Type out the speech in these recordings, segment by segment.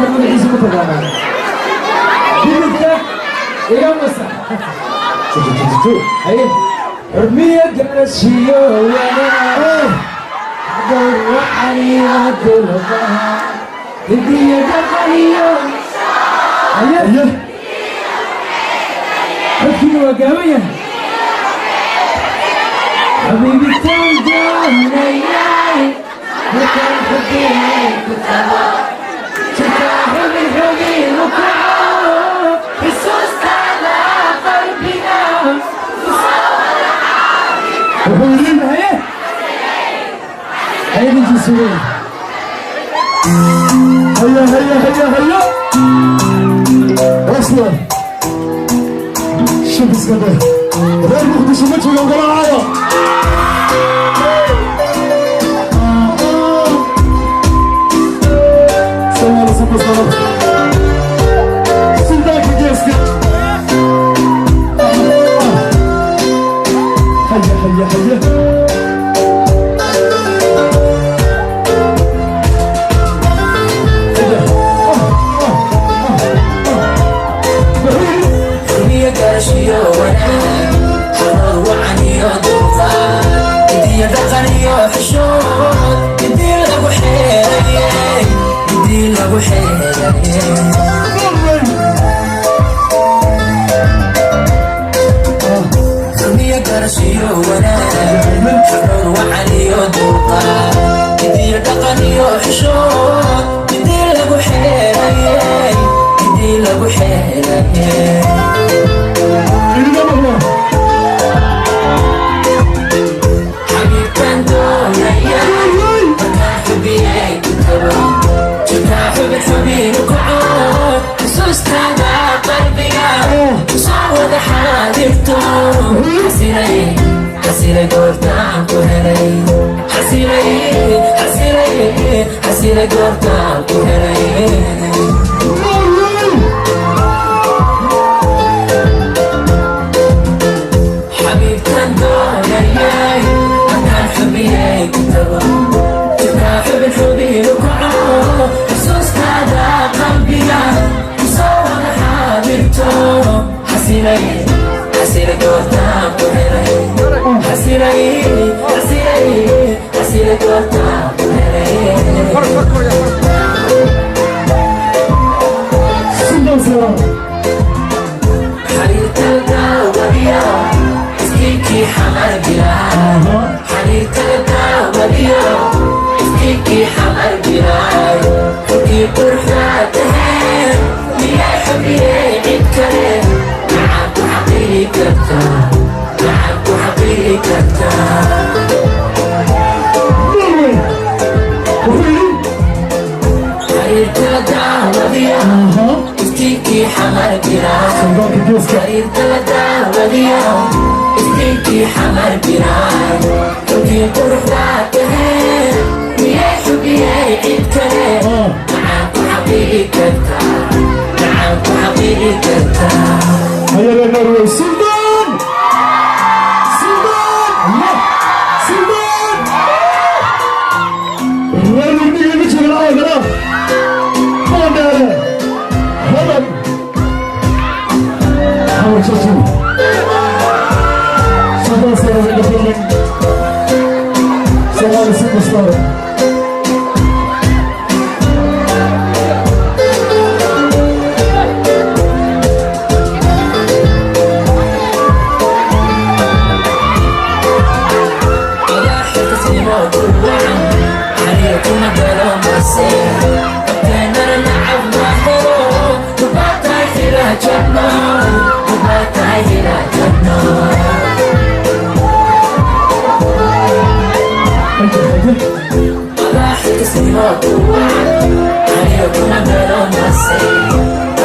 Heestan magaciisa ma taqaanaa? Dhididka iga masax. Haye, xurmiyo garashiyo wanaag, dhowr wacaniyo dulqaad, hidiyo dhaqaniyo. Haye. Haye. Codkiina waa gaaban yahay. Xabiibitaan doonayay, markaan xubiyay ku tago, jirkaa xubin xubin u kaco, xusuustaada qalbiga. Wuxuu yidhi. Haye haye, ninkii sugay. Haya, haya, haya, haya. Wasla shabiska dheh. Reer Muqdisho ma joogaan golacaada? Soomaali superstar, suldaanka geeska. Haya, haya, haya. Haya. Wuxuu yidhi. Xurmiyo garashiyo wanaag, xanood wacan iyo dulqaad, hidiyo dhaqan iyo xishood, midii lagu xeeraye, midii lagu xeeraye. Xurmiyo garashiyo wanaag, xanood wacan iyo dulqaad, hidiyo dhaqan iyo xishood, midii lagu xeeraye, midii lagu xeeraye. Idinma maqlo. Xabiibkaan doonaya, markaan xubiyey ku tago, jirkaa xubin xubin u kaco, xusuustaada qalbiga kusoo wada xaadirto. Xasilay, xasilay goortaan ku helay. Xasilay, xasilay, xasilay goortaan ku helay. Norway. Xabiibkaan doonayay, markaan xubiyey ku tago, jirkaa xubin xubin u kaco, xusuustaada qalbiga kusoo wada xaadirto. Xasilay, xasilay goortaan ku helay. Xasilay, xasilay, xasilay goortaan ku helay. Suldaan Seeraar. Xariirta daawadiyo iftiinkii Xamar bilaay, xariirta daawadiyo iftiinkii Xamar bilaay, xulkii quruxdaa taheen, miyay xubiyey cid kale? Maxaad ku xaqiiri kartaa? Maxaad ku xaqiiri kartaa? Norway. Wuxuu yidhi. Xariirta daawadiyo iftiinkii Xamar bilaay. Suldaanka geeska. Xariirta daawadiyo iftiinkii Xamar bilaay, xulkii quruxdaa taheen, miyay xubiyey cid kale? Maxaad ku xaqiiri kartaa? Maxaad ku xaqiiri kartaa? Haya, reer Norway. Suldaan, Suldaan, Suldaan. Reer Mugdiga ma joogan caawa? Boondheere, Hodan, Xamar Jajab. Suldaan Seeraar in the building. Somali superstar. Adaa xilkasnimo wacan, xariir kuma galo mase, abteenana nacab ma helo. Dubaatahay xilaajanno, dubaatahay xilaajanno. Haya, haya. Adaa xilkasnimo wacan, xariir kuma galo mase,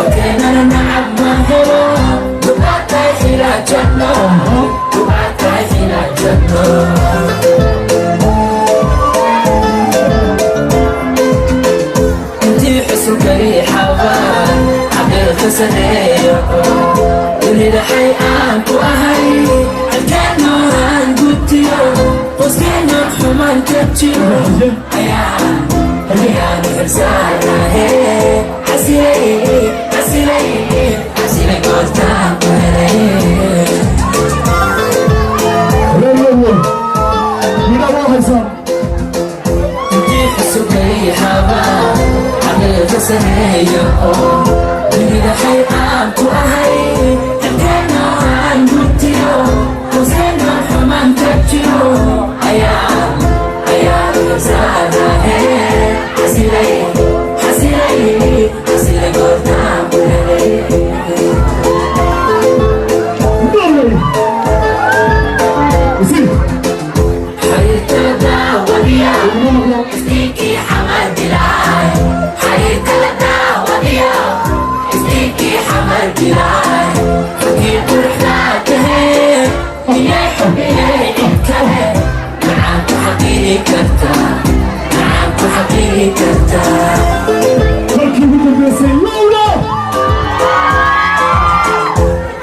abteenana nacab ma helo. Dubaatahay xilaajanno, dubaatahay xilaajanno. Intii xusulkay xabaan xaqiiqa sareeyo, dunida xay aan ku ahay, halkaan nooraan gutiyo, qoskeenan xumaan ka jiro, ayaan ayaanu xilsaarnahe. Xasilay, xasilay, xasilay goortaan ku helay. Reer Norway, midhaa waa haysaan. Intii xusubay xaba xaqiiqa sareeyo oo dunida xay aan ku ahay, xilkeena aan gutiyo, qoyskeena xumaan ka jiro, ayaa ayaa saadahe. Xasilay, xasilay, xasilay goortaan ku helay. Norway isi. Xariirta la daawadiya Iguma maqlo. Iftiinkii Xamar bilaay, xariirta la daawadiya iftiinkii Xamar bilaay, xagii quruxdaa tahee, miyay xubiyey cid kale macaan ku xaqiiri kartaa, macaan ku xaqiiri kartaa? Markii ugu dambeysay, lowla.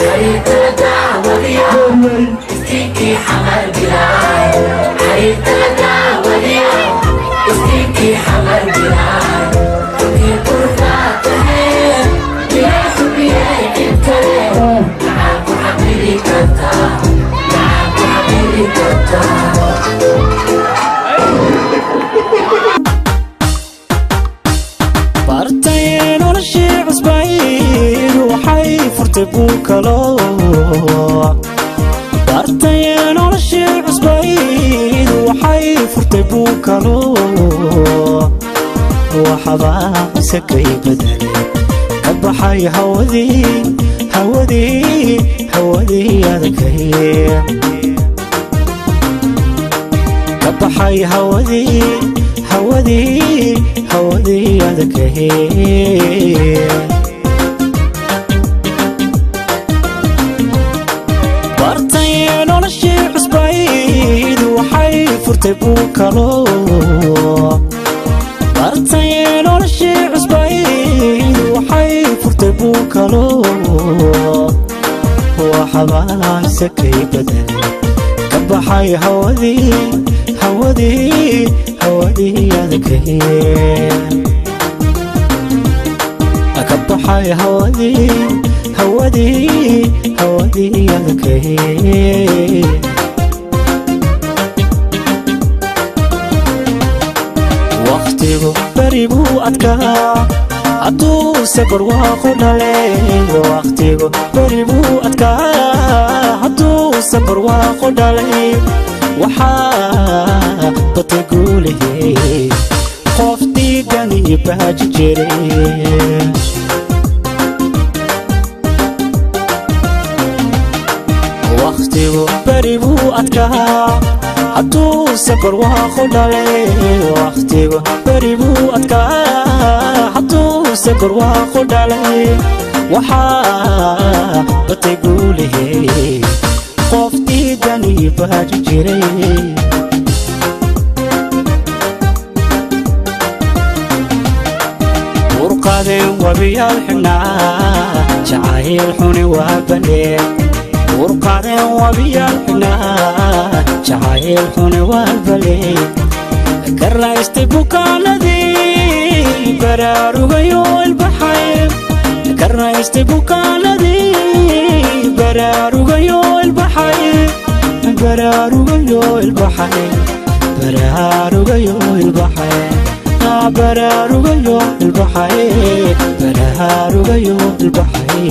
Xariirta la daawadiya Norway. Iftiinkii Xamar bilaay, xariirta la daawadiya iftiinkii Xamar bilaay, xagii quruxdaa tahee, miyay xubiyey cid kale macaan ku xaqiiri kartaa, macaan ku xaqiiri kartaa? Bartay noloshii cusbayd, waxay furtay buu kalo. Bartay noloshii cusbayd, waxay furtay buu kalo. Waxba sakay bedelay, ka baxay hawadii, hawadii, hawadii adkay, ka baxay hawadii, hawadii, hawadii adkay. Bartay noloshii cusbayd, waxay furtay buu kalo. Bartay noloshii cusbayd, waxay furtay buu kalo. Waxba sakay bedelay, ka baxay hawadii, hawadii, hawadii adkay, ka baxay hawadii, hawadii, hawadii adkay. Wakhtigu beri buu adkaa hadduuse barwaaqo dhalay. Wakhtigu beri buu adkaa hadduuse barwaaqo dhalay. Waxaa batay guulihii qof diidan iyo baaji jiray. Wakhtigu beri buu adkaa hadduuse barwaaqo dhalay. Wakhtigu beri buu adkaa hadduuse barwaaqo dhalay. Waxaa batay guulihii qof diidan iyo baaji jiray. Burqadeen wabiyaal xidhnaa, jacayl xuni waa balee. Burqadeen wabiyaal xidhnaa, jacayl xuni waa balee. Ka raystay bukaanadii, baraarugayo ilbaxay. Ka raystay bukaanadii, baraarugayo ilbaxay, baraarugayo ilbaxay, baraarugayo ilbaxay, baraarugayo ilbaxay, baraarugayo ilbaxay.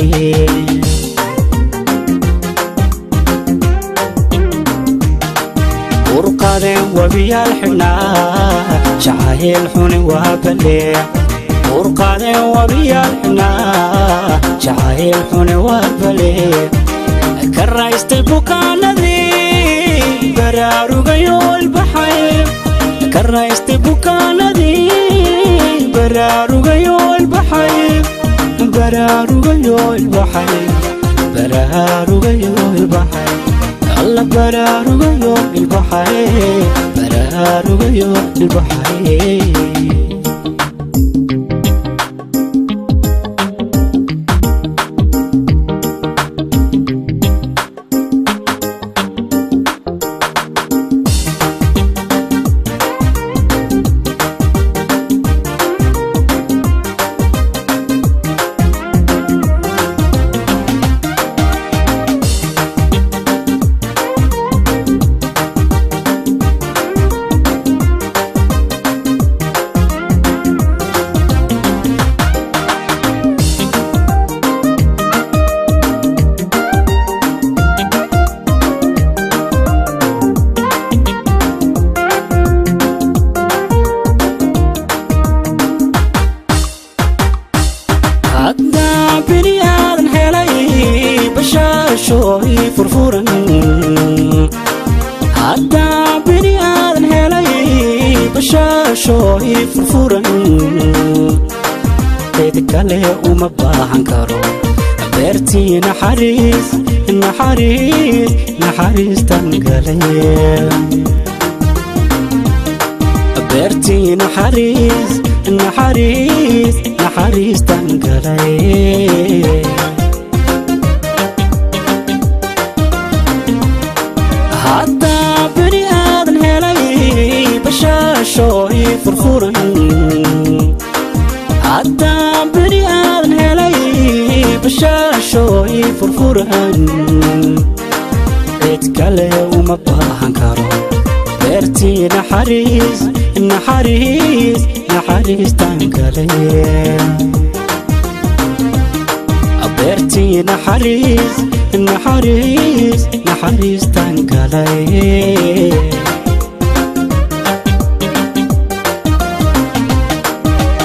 Burqadeen wabiyaal xidhnaa, jacayl xuni waa balee. Burqadeen wabiyaal xidhnaa, jacayl xuni waa balee. Ka raystay bukaanadii, baraarugayo ilbaxay. Ka raystay bukaanadii, baraarugayo ilbaxay, baraarugayo ilbaxay, baraarugayo ilbaxay, alla baraarugayo ilbaxay, baraarugayo ilbaxay. Bashaasho ii furfuran, cid kale uma baahan karo. Beertii naxariis, naxariis, naxariistan galay. Beertii naxariis, naxariis, naxariistan galay. Haddaa beri aadan helay bashaasho ii furfuran, haddaa beri aadan helay bashaasho ii furfuran, cid kale uma baahan karo. Beertii naxariis, naxariis, naxariistan galay. Beertii naxariis, naxariis, naxariistan galay.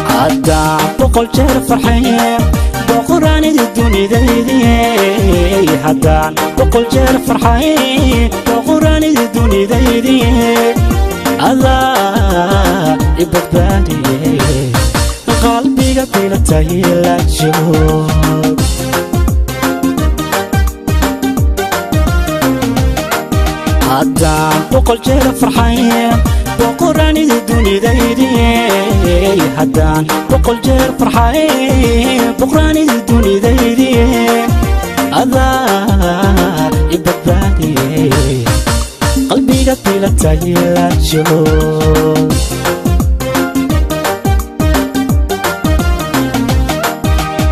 Haddaan 100 jeer farxaye, boqoraanidi dunidaydiye. Haddaan 100 jeer farxaye, boqoraanidi dunidaydiye. Adaa i badbaadiye, qalbiga bilatay la joog. Haddaan 100 jeer farxaye, boqoraanidi dunidaydiye. Haddaan 100 jeer farxaye, boqoraanidi dunidaydiye. Adaa i badbaadiye, qalbiga bilatay la joog.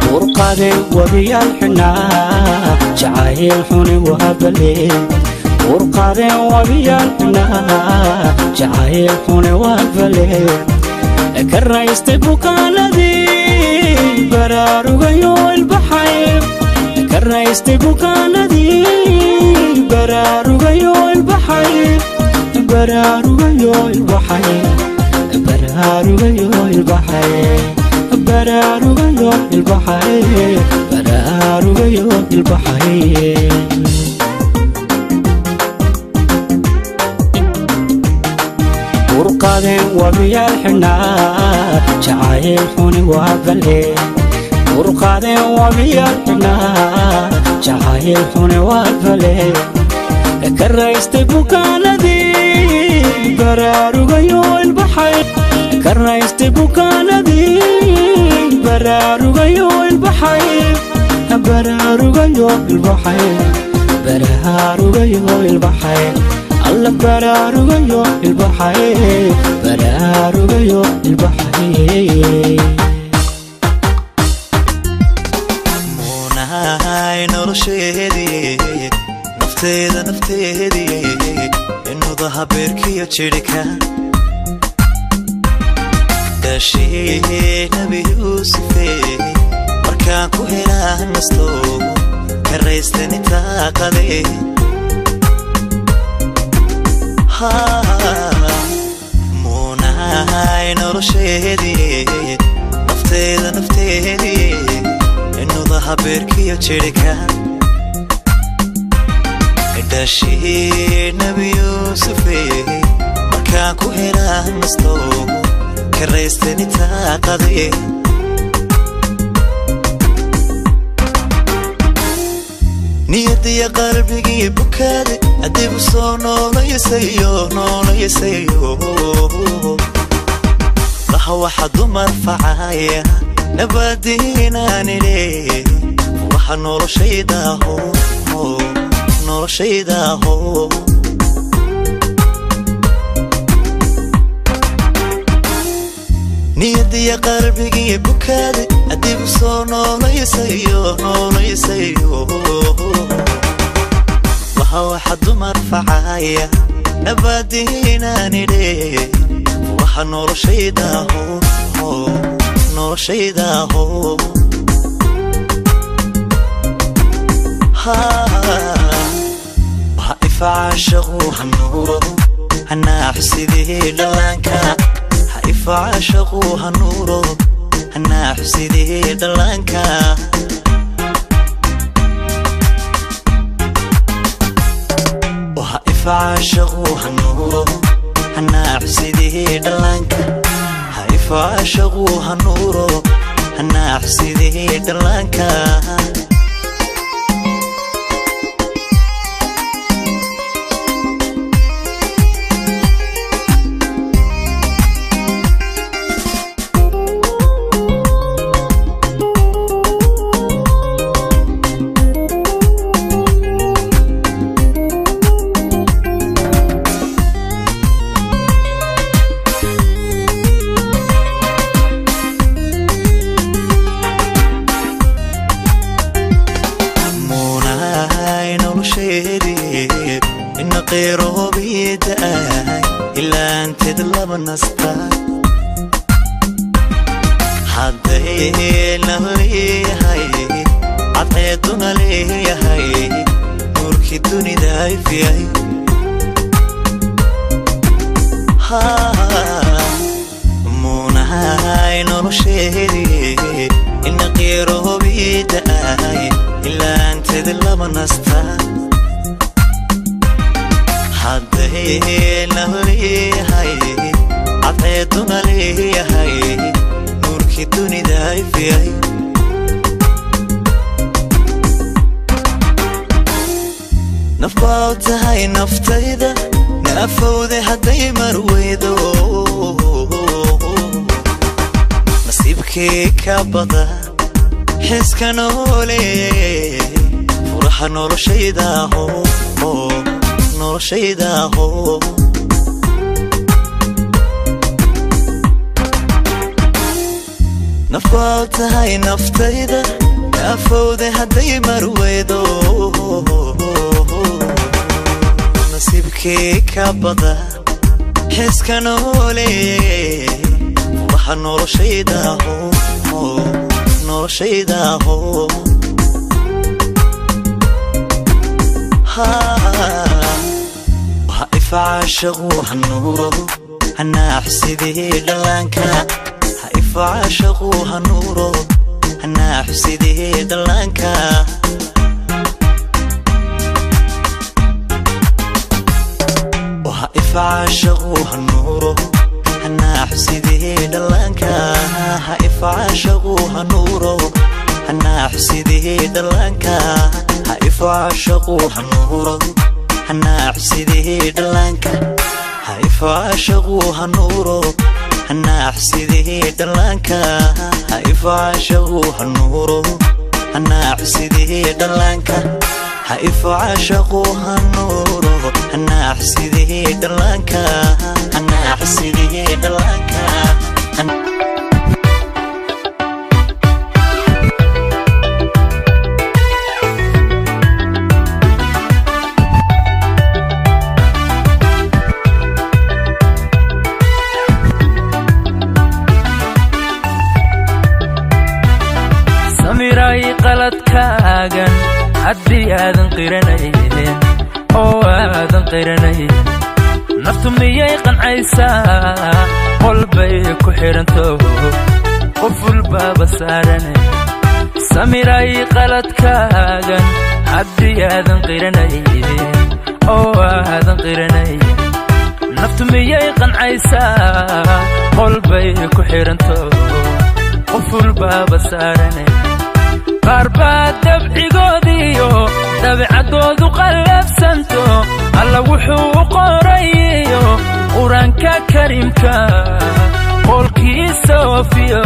Burqadeen wabiyaal xunaa, jacayl xuni waabale. Burqadeen wabiyaal xunaa, jacayl xuni waabale. Ka raystay bukaanadii, baraarugayo ilbaxay. Ka raystay bukaanadii, baraarugayo ilbaxay. Baraarugayo ilbaxay, baraarugayo ilbaxay, baraarugayo ilbaxay, baraarugayo ilbaxay. Burqadeen wabiyaal xidhnaa, jacayl xuni waa bale. Burqadeen wabiyaal xidhnaa, jacayl xuni waa bale. Ka raystay bukaanadii, baraarugayo ilbaxay. Ka raystay bukaanadii, baraarugayo ilbaxay. Baraarugayo ilbaxay, baraarugayo ilbaxay. Alla baraarugayo ilbaxay, baraarugayo ilbaxay. Muunahay nolosheedii, nafteeda, nafteedii, inudaha beerkiyo jidhka. Dhashii Nabi Yuusufe, markaan ku helaa nasto, karaystani taaqade. Muunahay nolosheedii, nafteeda, nafteedii, inudaha beerkiyo jidhka. Dhashii Nabi Yuusufe, markaan ku helaa nasto, karaystani taaqade. Niyadiya qalbigii bukaade adigu soo noolaysayo, noolaysayo. Laha waxa dumar facaya nabadiinaanile, waxa noloshaydaho, noloshaydaho. Niyadiya qalbigii bukaade adigu soo noolaysayo, noolaysayo. Laha waxa dumar facaya nabadiinaanidhe, waxa noloshaydaho, noloshaydaho. Ha ifacaashaqu hanuuro, hanaax sidii dhallaanka. Ha ifacaashaqu hanuuro, hanaax sidii dhallaanka. Ha ifacaashaqu hanuuro, hanaax sidii dhallaanka. Ifacaashaquu hanuuro hanaaxsidii dhallaanka. Muunahay nolosheedii ina qeyroobidaay ilaanteed laba nasta hadday leeyahay cadceeduna leeyahay nuurkii dunida ifyay. Muunahay nolosheedii ina qeyroobidaay ilaanteed laba nasta hadday leeyahay cadceeduna leeyahay nuurkii dunida ifyay. Naf baa tahay naftayda naafowde hadday marweydo nasiibkii ka bada xiska noole furaha noloshaydaho noloshaydaho. Naf baa tahay naftayda naafowde hadday marweydo nasiibkii ka bada xiska noole furaha noloshaydaho noloshaydaho. Ha ifacaashaquu hanuuro hanaaxsidii dhallaanka. Ha ifacaashaquu hanuuro hanaaxsidii dhallaanka. Ha ifacaashaquu hanuuro hanaaxsidii dhallaanka. Ha ifacaashaquu hanuuro hanaaxsidii dhallaanka. Ha ifacaashaquu hanuuro hanaaxsidii dhallaanka. Ha ifacaashaquu hanuuro hanaaxsidii dhallaanka. Ha ifacaashaquu hanuuro hanaaxsidii dhallaanka. Ha ifacaashaquu hanuuro hanaaxsidii dhallaanka hanaaxsidii dhallaanka. Samiray qaladkaagan haddii aadan qiranayn oo aadan qiranayn, naftu miyay qancaysaa? Qolbay ku xidhanto qofulbaaba saaran. Samiray qaladkaagan haddii aadan qiranayn oo aadan qiranayn, naftu miyay qancaysaa? Qolbay ku xidhanto qofulbaaba saaran. Qaar baa dabcigoodiyo dabeecaddoodu qallabsanto, Alla wuxuu u qorayiyo Qur-aanka Kariimka qowlkiisa oofiyo,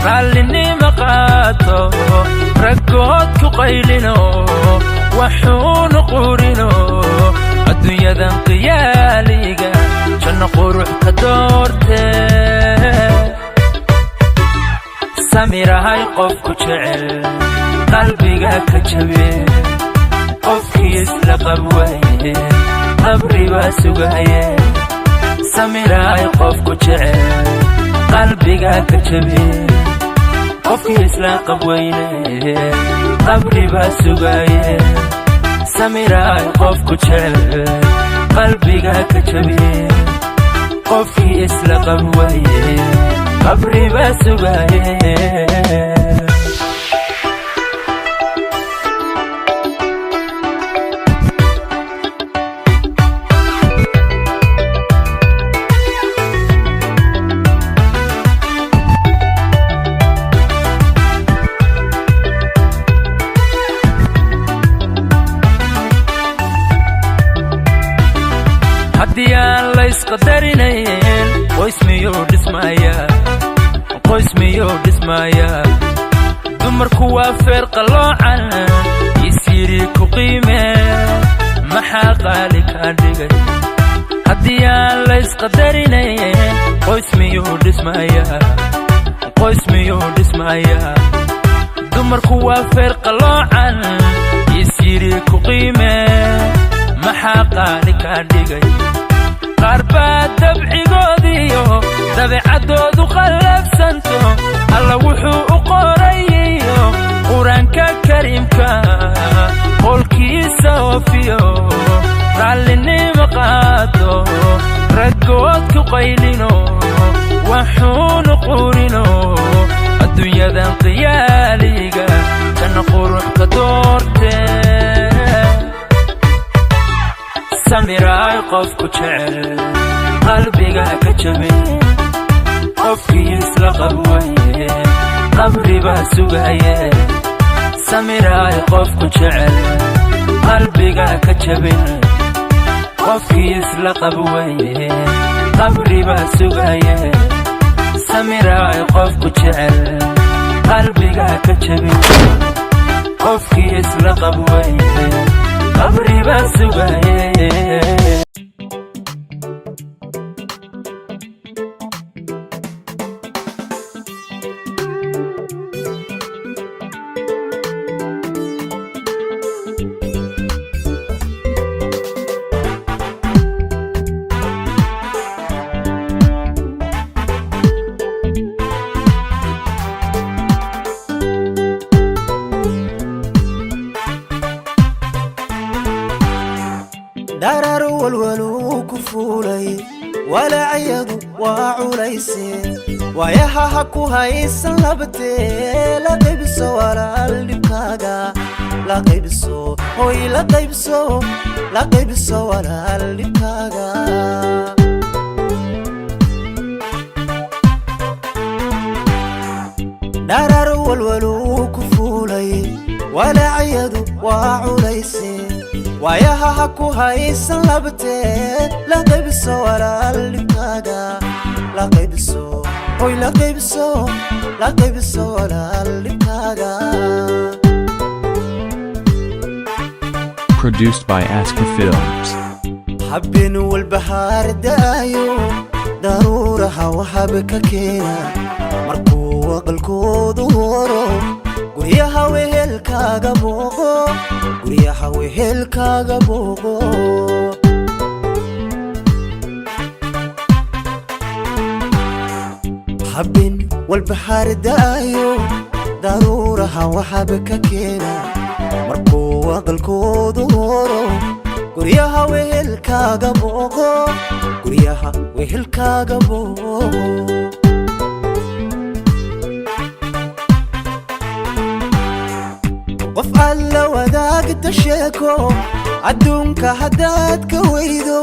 raallinima qaato, raggood ku qaylino, waxuunu qurino adduunyadan qiyaaliga janno qurux ka doortee. Samirahay qofku jecel qalbiga ka jabe, qofkii isla qab waaye qabri baa sugaye. Samirahay qofku jecel qalbiga ka jabe, qofkii isla qab weyne qabri baa sugaye. Samirahay qofku jecel qalbiga ka jabe, qofkii isla qab waaye qabri baa sugaye. dhismayaa? Qoys miyuu dhismayaa? Dumarku waa feer qalloocan, isyiri ku qiimee. Maxaa qaali kaa dhigay haddii aan laysqadarinayn? Qoys miyuu dhismayaa? Qoys miyuu dhismayaa? Dumarku waa feer qalloocan, isyiri ku qiimee. Maxaa qaali kaa dhigay? Qaar baa dabcigoodiyo dabeecaddoodu qallafsanto, Alla wuxuu u qorayiyo Qur-aanka Kariimka qolkiisa oofiyo, raallinimo qaado, raggood ku qaylino, waxuunu qurino, adduunyadan qiyaaliga kana qurux ka doortee. Samiraay, qofku jecel qalbiga ka jabin, qofkii isla qabwaye qabri baa sugaye. Samiraay, qofku jecel qalbiga ka jabin, qofkii isla qabwaye qabri baa sugaye. Samiraay, qofku jecel qalbiga ka jabin, qofkii isla qabwaye qabri baa sugaye. Dharaar walwaluu ku fuulay, walaaciyadu waa culayse, waayaha ha ku haysan labtee. La qaybso walaal dhibkaaga, la qaybso, hoy, la qaybso, la qaybso walaal dhibkaaga. Dharaar walwaluu ku fuulay, walaaciyadu waa culayse, waayaha ha ku haysan labtee. La qaybso walaal dhibkaaga, la qaybso, hoy, la qaybso, la qaybso walaal dhibkaaga. Produced by Aska Films. Habeen walbahaar da'ayo, daruuraha waxaaba ka keena markuu aqalkoodu horo. Guryaha wehelkaaga booqo, guryaha wehelkaaga booqo. Habeen walbahaar da'ayo, daruuraha waxaaba ka keena markuu aqalkoodu horo. Guryaha wehelkaaga booqo, guryaha wehelkaaga booqo. Qof alla wadaagta sheeko adduunka haddaad ka weydo,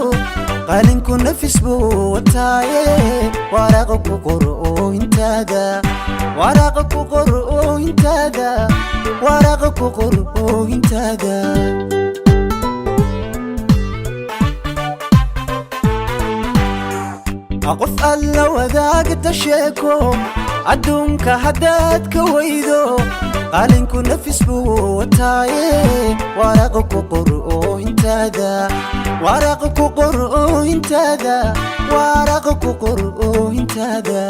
qalinku nafis buu wataaye. Waraaqa ku qor oo intaaga, waraaqa ku qor oo intaaga, waraaqa ku qor oo intaaga. Qof alla wadaagta sheeko adduunka haddaad ka weydo, qalinku nafis buu wataaye. Waraaqa ku qor oo intaaga, waraaqa ku qor oo intaaga, waraaqa ku qor oo intaaga.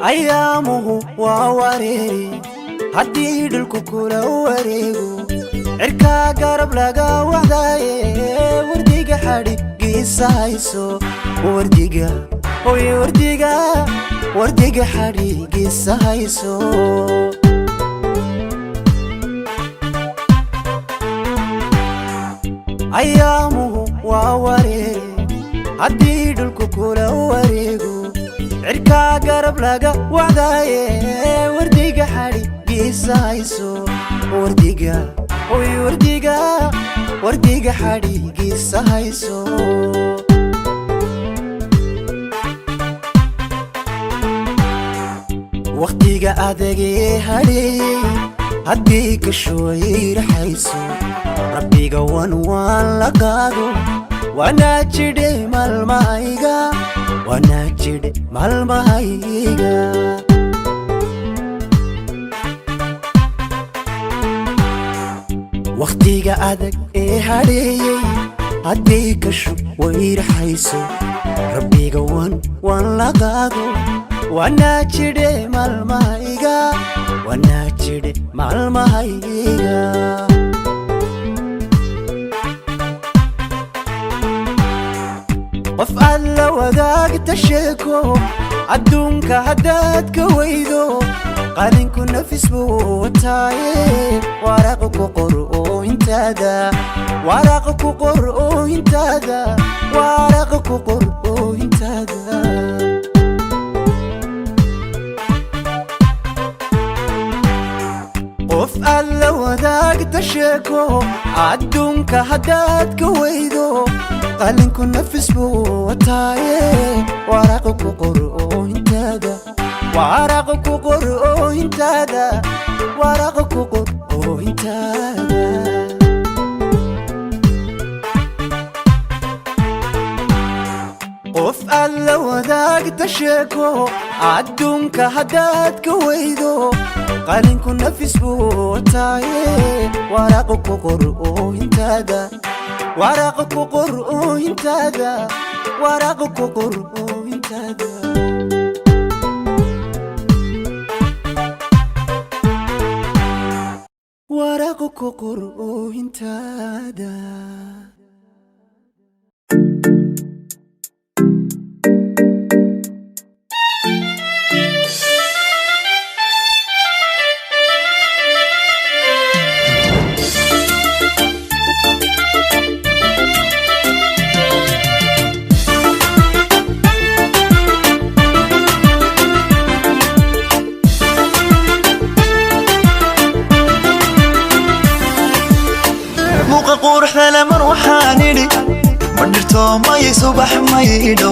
Ayaamuhu waa wareeri haddii dhulku kula wareego, cirkaa garab laga wacdaaye. Wardiga xadhigiisa hayso, wardiga, hoy, wardiga, wardiga xadhigiisa hayso. Ayaamuhu waa wareeri haddii dhulku kula wareego. Cirkaa garab laga wacdaaye, wardiga xadhigiisa hayso, wardiga, oy, wardiga, wardiga xadhigiisa hayso. Wakhtiga adagee hadheeyey haddii gashooyraxayso, rabbiga wan waan la qaado. Wanaa jidhe maalmahayga, wanaa jidhe maalmahayga. Wakhtiga adag ee hadheeyey haddii gasho wayraxayso, rabbiga wan waan la qaado. Wanaa jidhe maalmahayga, wanaa jidhe maalmahayga. Qof aad la wadaagta sheeko adduunka haddaad ka weydo, qalinku nafis buu wataaye, waraaq ku qor oo intaada, waraaq ku qor oo intaada, waraaq ku qor oo intaada. Qof aad la wadaagta sheeko adduunka haddaad ka weydo, qalinku nafis buu wataaye, waraaq ku qor oo intaada, waraaq ku qor oo intaada, waraaq ku qor oo intaada. Qof aad la wadaagta sheeko adduunka haddaad ka weydo, qalinku nafis buu wataaye, waraaq ku qor oo intaada, waraaq ku qor oo intaada, waraaq ku qor oo intaada. Waraaq ku qor oo intaada. Muuqa quruxdale mar waxaan idhi, ma dhirto mayay subax maydho,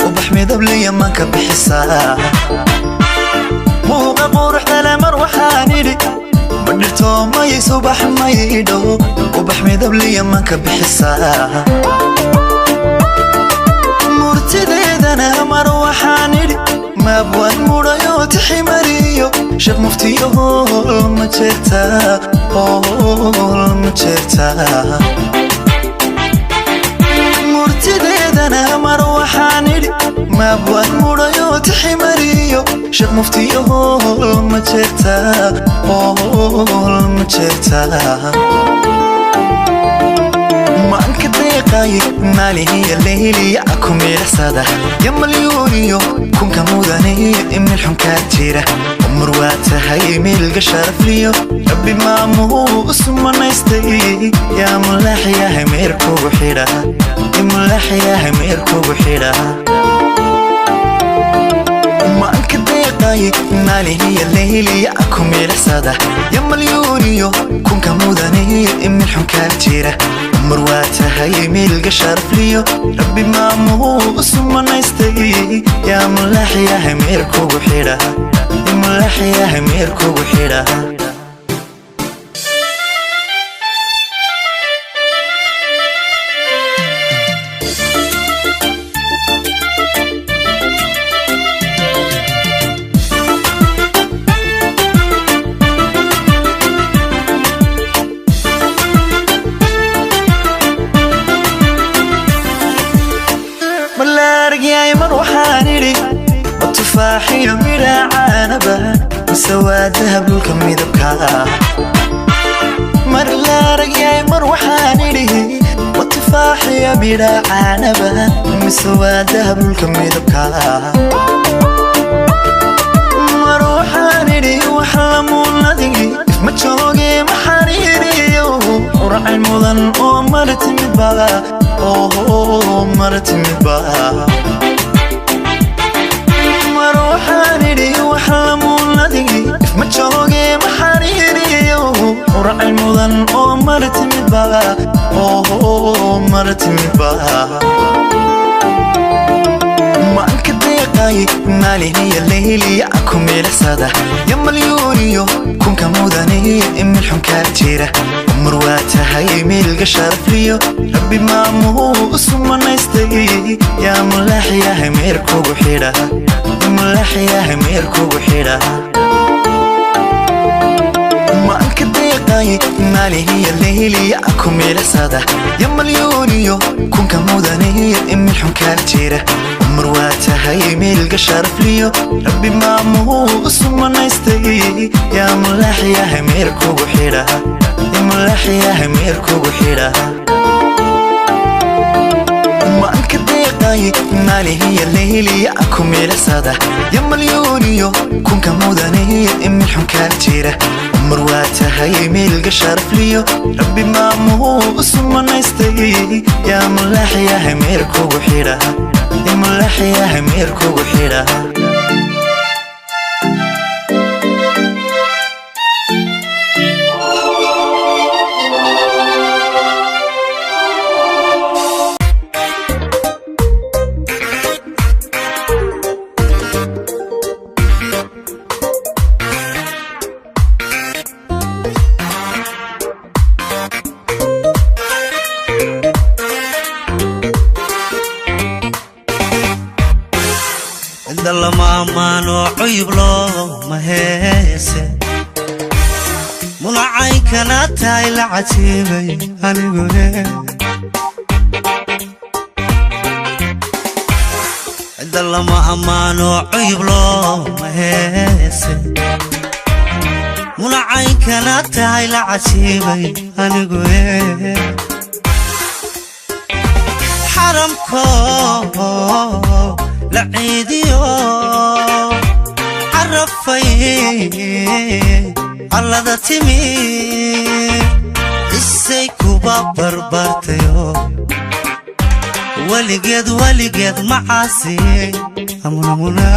ubax midabliya manka bixisaa. Muuqa quruxdale mar waxaan idhi, ma dhirto mayay subax maydho, ubax midabliya manka bixisaa. Murtideedana mar waxaan idhi, maabwaan mudhayo tiximariyo sheekh muftiyo hool ma jeertaa, hool ma jeertaa. Murtideedana mar waxaan idhi, maabwaan mudhayo tiximariyo sheekh muftiyo hool ma jeertaa, hool ma jeertaa. Maanka deeqay maalihiya leyliya ku miilaxsada ya malyuuniyo kunka mudane imil xunkaa jira, umar waa tahay miilga sharafliyo rabbi maamuu usumanaystay. Yaa mulaax yahay meer kugu xidha, mulaax yahay meer kugu xidha. Maanka deeqay maalihiya leyliya ku miilaxsada ya malyuuniyo kunka mudane imil xunkaa jira, umar waa tahay miilga sharafliyo rabbi maamuu usumanaystay. Yaa mulaax yahay meer kugu xidha, mulaax yahay meer kugu xidha. Malaargyay mar waxaan idhi, ma tufaaxiyo midha caanaba, mise waa dahab dhulka midabka. Mar laaragyay mar waxaan idhi, ma tufaaxiyo midha caanaba, mise waa dahab dhulka midabka. Mar waxaan idhi, wax lamuunadigi ma jooge, ma xariiriyo uracay mudan oo mar timidba, oo mar timidba. Martimidba, oh, martimidba. Maanka deeqay maaliniya leyliya ku milacsada ya malyuuniyo kunka mudane milxunkaa jira mar waa tahay miilga sharafliyo rabbi maamuu sumanaystay yaa mulaaxyahay meer kugu xidha, mulaaxyahay meer kugu xidha. Maanka deeqay maaliniya leyliya ku milacsada ya malyuuniyo kunka mudane milxunkaa jira mar waa tahay miilga sharafliyo rabbi maamuu sumanaystay yaa mulaaxyahay meer kugu xidha, mulaaxyahay meer kugu xidha. Maanka deeqay maaliniya leyliya ku milacsada ya malyuuniyo kunka mudane milxunkaa jira mar waa tahay miilga sharafliyo rabbi maamuu sumanaystay yaa mulaaxyahay meer kugu xidha, mulaaxyahay meer kugu xidha. Cidda lama ammaano, cuyub looma heese, munacaykana tahay la cajiibay anigune. Cidda lama ammaano, cuyub looma heese, munacaykana tahay la cajiibay anigune. Xaramko la ciidiyo carafay allada timi isay kuba barbaartayo weligeed weligeed macaasi amunamuna.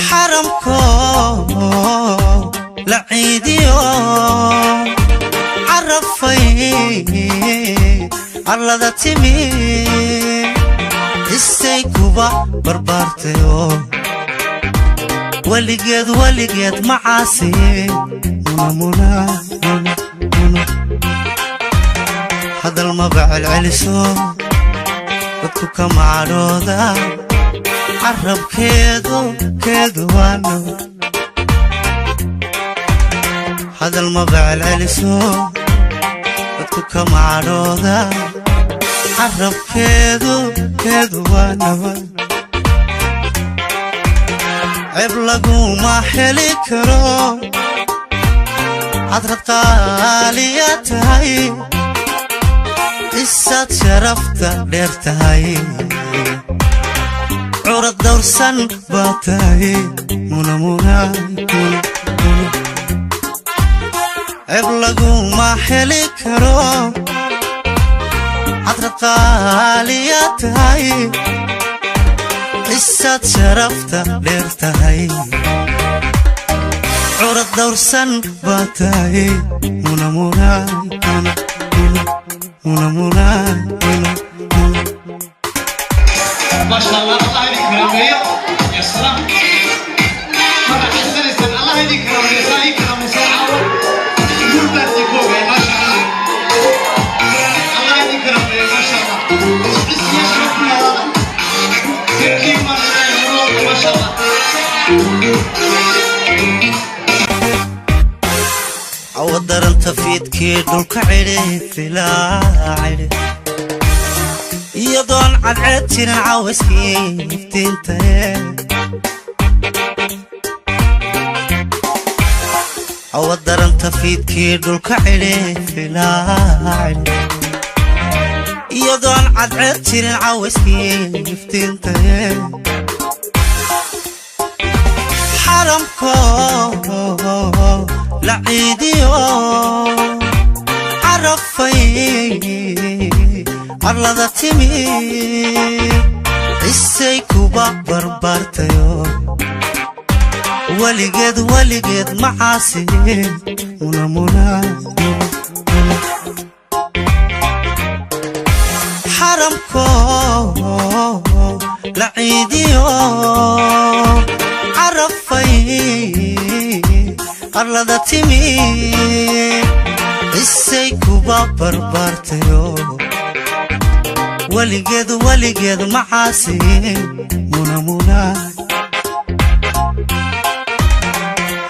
Xaramko la ciidiyo carafay allada timi isay kuba barbaartayo weligeed weligeed macaasi munamuna. Hadal maba celceliso, dadku kama cadhooda, carabkeedu keedu waano. Hadal maba celceliso, dadku kama cadhooda, carabkeedu keedu waa nabad. Ceeb laguma heli karo, hadrad qaaliya tahay, isaad sharafta dheer tahay, curad dawrsan baa tahay munamuna. Ceeb laguma heli karo, hadrad qaaliya tahay, isaad sharafta dheer tahay, curad dawrsan baa tahay munamuna. Munamuna. ما شاء الله، الله يديك كرامية، يا سلام، ما حسنت، الله يديك كرامية ساي كرامية ساعة كل بلد فوق. ما شاء الله، الله يديك كرامية، ما شاء الله، بس يشرب كل هذا كيف ما شاء الله، ما شاء الله. Cawa daranta fiidkii dhulka cidhi filaa cidhi iyadoon cadceed jirin cawayskii iftiintae. Cawa daranta fiidkii dhulka cidhi filaa cidhi iyadoon cadceed jirin cawayskii iftiintae. Xaramko la ciidiyo carafay arlada timi isay kuba barbaartayo weligeed. Weligeed weligeed macaasi, muna muna. Xaramko la ciidiyo carafay arlada timi, isay kuba barbaartayo. Weligeed weligeed macaasi, muna muna.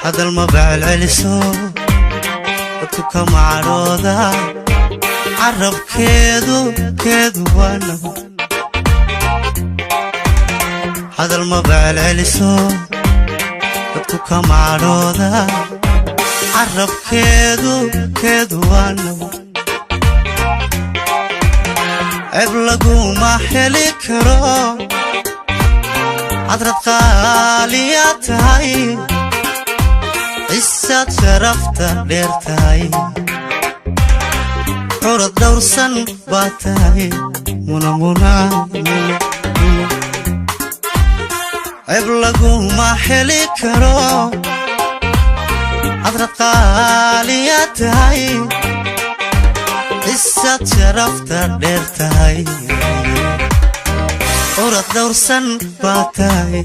Hadal ma bacelceliso, dadku kama cadhooda, carabkeedu keedu waa nabad. Hadal ma bacelceliso, dadku kama cadhooda, carabkeedu keedu waa nabad. Ceeb laguma heli karo, cadrad qaaliyaa tahay, cisaad sharafta dheer tahay, curad dhowrsan baa tahay, muna muna. Ceeb laguma heli karo, cadrad qaaliyaa tahay, cisaad sharafta dheer tahay, curad dhowrsan baa tahay,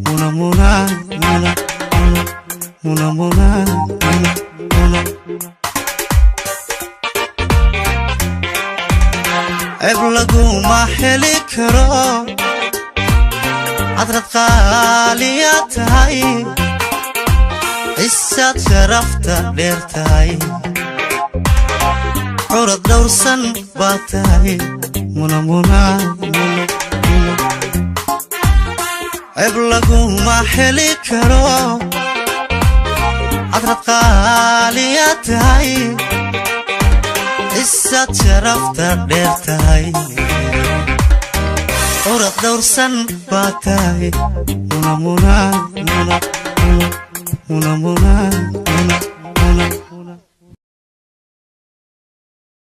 muna muna muna muna muna muna muna. Ceeb laguma heli karo, cadrad qaaliyaa tahay, cisaad sharafta dheer tahay, curad dhowrsan baa tahay, muna muna muna. Ceeb laguma heli karo, cadrad qaaliyaa tahay, cisaad sharafta dheer tahay, curad dhowrsan baa tahay, muna muna muna muna muna muna muna.